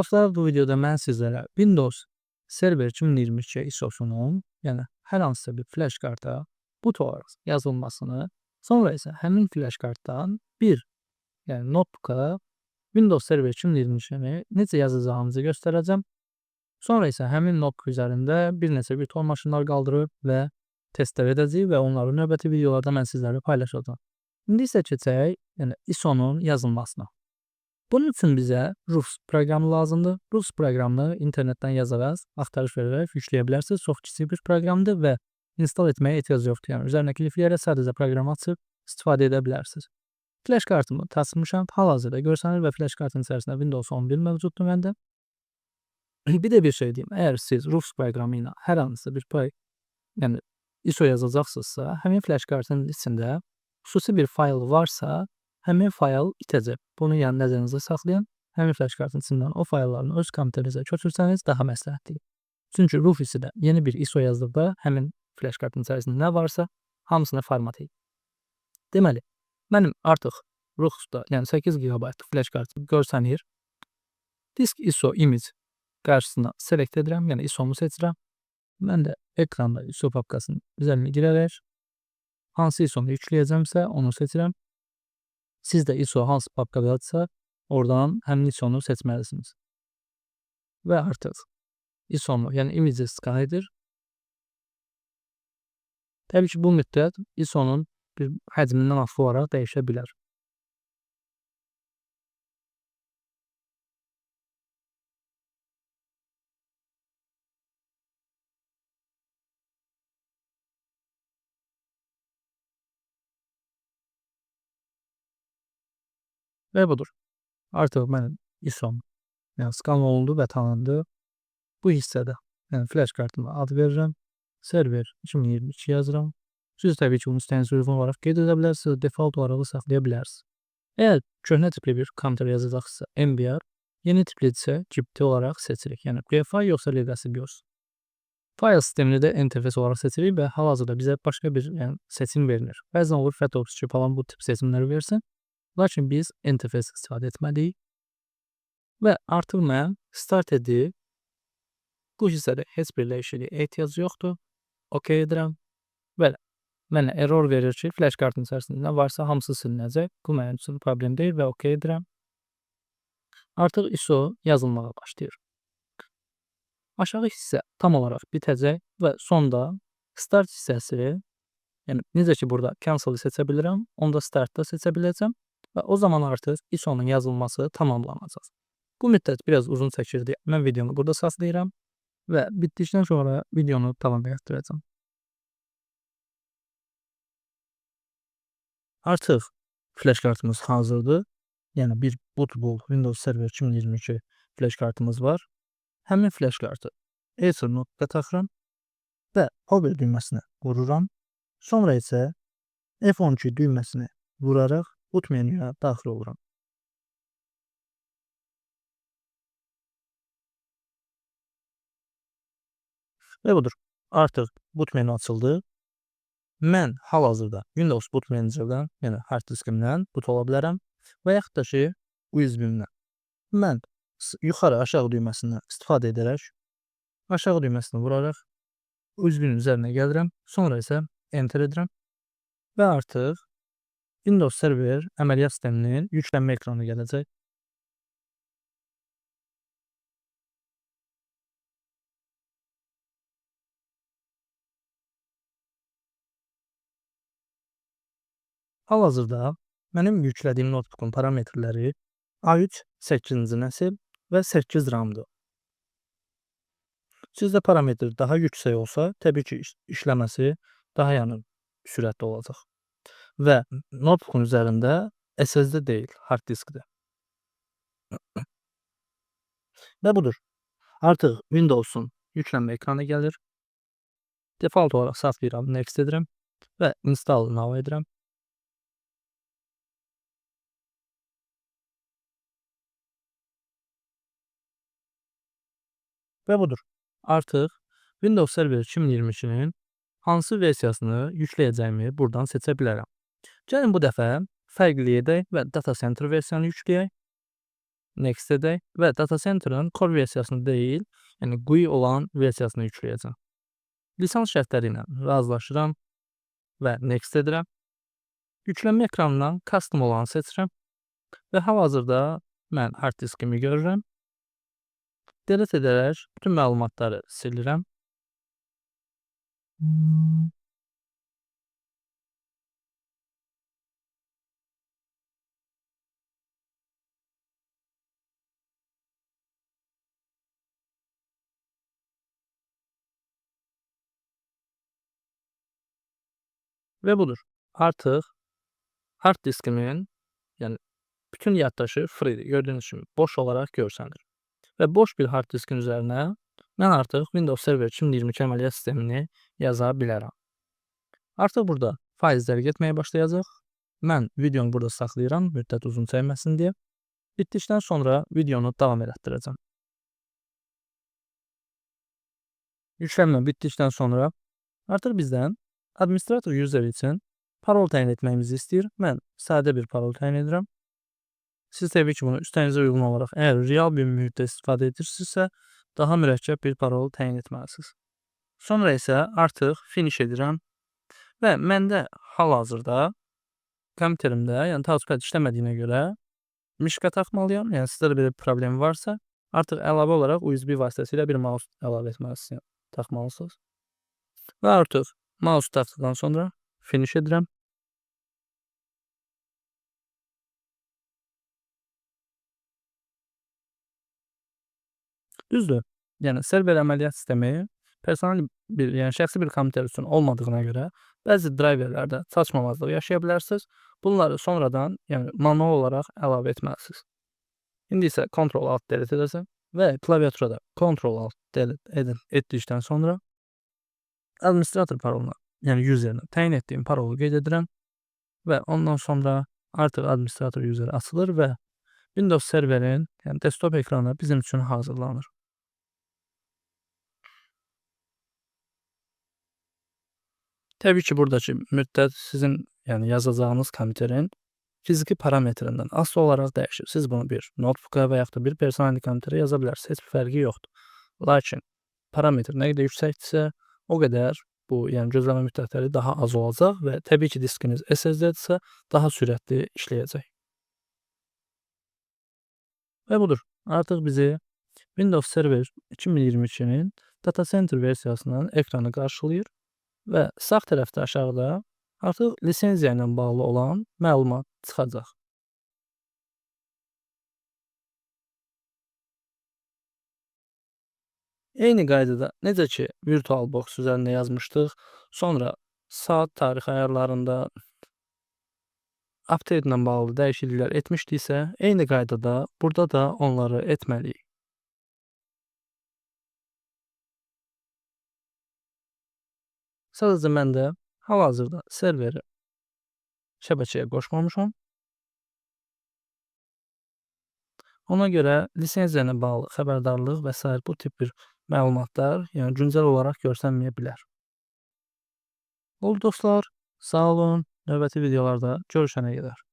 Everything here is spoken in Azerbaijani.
Salam dostlar, bu videoda mən sizlərə Windows Server 2022 ISO-sunun, yəni hər hansısa bir flash karta boot olaraq yazılmasını, sonra isə həmin flash kartdan bir, yəni notebooka Windows Server 2022-ni necə yazacağımızı göstərəcəm. Sonra isə həmin notebook üzərində bir neçə virtual maşınlar qaldırıb və testlər edəcəyik və onları növbəti videolarda mən sizlərlə paylaşacağam. İndi isə keçək, yəni ISO-nun yazılmasına. Bunun üçün bizə Rufus proqramı lazımdır. Rufus proqramını internetdən yazaraq, axtarış verərək yükləyə bilərsiniz. Çox kiçik bir proqramdır və install etməyə ehtiyac yoxdur. Yəni üzərinə klikləyərək sadəcə proqramı açıb istifadə edə bilərsiniz. Flash kartımı taxmışam. Hal-hazırda görsənir və flash kartın içərisində Windows 11 mövcuddur məndə. Bir də bir şey deyim. Əgər siz Rufus proqramı ilə hər hansısa bir yəni ISO yazacaqsınızsa, həmin flash kartın içində xüsusi bir fayl varsa, həmin fayl itəcək. Bunu yəni nəzərinizdə saxlayın. Həmin flash kartın içindən o fayllarını öz kompüterinizə köçürsəniz daha məsləhətdir. Çünki Rufus ilə yeni bir ISO yazdıqda həmin flash kartın içərisində nə varsa hamısını format edir. Deməli, mənim artıq Rufusda, yəni 8 GB flash kartım görsənir. Disk ISO image qarşısına select edirəm, yəni ISO-mu seçirəm. Mən də ekranda ISO papkasının üzərinə girərək hansı ISO-nu yükləyəcəmsə onu seçirəm. Siz də ISO hansı papkadadırsa oradan həmin ISO-nu seçməlisiniz. Və artıq ISO-nu, yəni image-i scan edir. Təbii ki, bu müddət ISO-nun bir həcmindən asılı olaraq dəyişə bilər. Və budur. Artıq mənim ISO-m, yəni scan olundu və tanındı. Bu hissədə, yəni flash kartıma ad verirəm. Server 2022 yazıram. Siz təbii ki, bunu istəyiniz uyğun olaraq qeyd edə bilərsiniz, default olaraq da saxlaya bilərsiniz. Əgər köhnə tipli bir kompüter yazacaqsınızsa MBR, yeni tiplidirsə GPT olaraq seçirik. Yəni UEFI yoxsa Legacy BIOS. Fayl sistemini də NTFS olaraq seçirik və hal-hazırda bizə başqa bir, yəni seçim verilir. Bəzən olur FAT32 falan bu tip seçimləri versin. Lakin biz NTFS istifadə etməliyik. Və artıq mən start edib bu hissədə heç bir dəyişikliyə ehtiyac yoxdur. OK edirəm. Və mənə error verir ki, flash kartın içərisində nə varsa hamısı silinəcək. Bu mənim üçün problem deyil və OK edirəm. Artıq ISO yazılmağa başlayır. Aşağı hissə tam olaraq bitəcək və sonda start hissəsi, yəni necə ki burada cancel-ı seçə bilirəm, onda start-da seçə biləcəm və o zaman artıq ISO-nun yazılması tamamlanacaq. Bu müddət biraz uzun çəkirdi. Mən videomu burada saxlayıram və bitdikdən sonra videonu davam etdirəcəm. Artıq flash kartımız hazırdır. Yəni bir bootable Windows Server 2022 flash kartımız var. Həmin flash kartı Acer notebook'a taxıram və power düyməsinə vururam. Sonra isə F12 düyməsini vuraraq boot menüyə daxil oluram. Və budur. Artıq boot menü açıldı. Mən hal-hazırda Windows Boot Manager'dan, yəni hard diskimdən boot ola bilərəm və yaxud da ki USB-imdən. Mən yuxarı aşağı düyməsindən istifadə edərək aşağı düyməsini vuraraq USB-nin üzərinə gəlirəm. Sonra isə Enter edirəm və artıq Windows Server əməliyyat sisteminin yüklənmə ekranı gələcək. Hal-hazırda mənim yüklədiyim notebookun parametrləri A3 səkkizinci nəsil və 8 RAM-dır. Sizdə parametr daha yüksək olsa, təbii ki, işləməsi daha sürətli olacaq. Və notebookun üzərində SSD deyil, hard diskdir. Və budur. Artıq Windows'un yüklənmə ekranı gəlir. Default olaraq saxlayıram, next edirəm və install now edirəm. Və budur. Artıq Windows Server 2022-nin hansı versiyasını yükləyəcəyimi buradan seçə bilərəm. Gəlin bu dəfə fərqli edək və Data Center versiyanı yükləyək. Next edək və data center'ın core versiyasını deyil, yəni GUI olan versiyasını yükləyəcəm. Lisans şərtləri ilə razılaşıram və Next edirəm. Yüklənmə ekranından custom olanı seçirəm və hal-hazırda mən hard diskimi görürəm. Delete edərək bütün məlumatları silirəm. Və budur. Artıq hard diskimin, yəni bütün yaddaşı freedir. Gördüyünüz kimi boş olaraq görsənir. Və boş bir hard diskin üzərinə mən artıq Windows Server 2022 əməliyyat sistemini yaza bilərəm. Artıq burada fayl izləri getməyə başlayacaq. Mən videonu burada saxlayıram, müddət uzun çəkməsin deyə. Bitdikdən sonra videonu davam elətdirəcəm. Yüklənmə bitdikdən sonra artıq bizdən administrator user üçün parol təyin etməyimizi istəyir. Mən sadə bir parol təyin edirəm. Siz təbii ki, bunu üstənizə uyğun olaraq əgər real bir mühitdə istifadə edirsinizsə, daha mürəkkəb bir parol təyin etməlisiniz. Sonra isə artıq finish edirəm və məndə hal-hazırda kompüterimdə, yəni touchpad işləmədiyinə görə mişka taxmalıyam. Yəni sizdə də belə bir problem varsa, artıq əlavə olaraq USB vasitəsilə bir mouse əlavə etməlisiniz, yəni taxmalısınız. Və artıq mouse taxdıqdan sonra finish edirəm. Düzdür. Yəni server əməliyyat sistemi personal bir, yəni şəxsi bir kompüter üçün olmadığına görə bəzi driverlərdə çatışmamazlıq yaşaya bilərsiniz. Bunları sonradan, yəni manual olaraq əlavə etməlisiniz. İndi isə Ctrl Alt Delete edəcəm və klaviaturada Ctrl Alt Delete etdikdən sonra administrator paroluna, yəni userinə təyin etdiyim parolu qeyd edirəm və ondan sonra artıq administrator user açılır və Windows serverin, yəni desktop ekranı bizim üçün hazırlanır. Təbii ki, buradakı müddət sizin, yəni yazacağınız kompüterin fiziki parametrindən asılı olaraq dəyişir. Siz bunu bir notebooka və yaxud da bir personal kompüterə yaza bilərsiniz. Heç bir fərqi yoxdur. Lakin parametr nə qədər yüksəkdirsə, o qədər bu, yəni gözləmə müddətləri daha az olacaq və təbii ki, diskiniz SSD-dirsə, daha sürətli işləyəcək. Və budur. Artıq bizi Windows Server 2022-nin Data Center versiyasının ekranı qarşılayır və sağ tərəfdə aşağıda artıq lisenziya ilə bağlı olan məlumat çıxacaq. Eyni qaydada necə ki VirtualBox üzərində yazmışdıq, sonra saat tarix ayarlarında update ilə bağlı dəyişikliklər etmişdiksə, eyni qaydada burada da onları etməliyik. Sadəcə mən də hal-hazırda serveri şəbəkəyə qoşmamışam. Ona görə lisenziya ilə bağlı xəbərdarlıq və sair bu tip bir məlumatlar, yəni güncəl olaraq görsənməyə bilər. Oldu dostlar, sağ olun. Növbəti videolarda görüşənə qədər.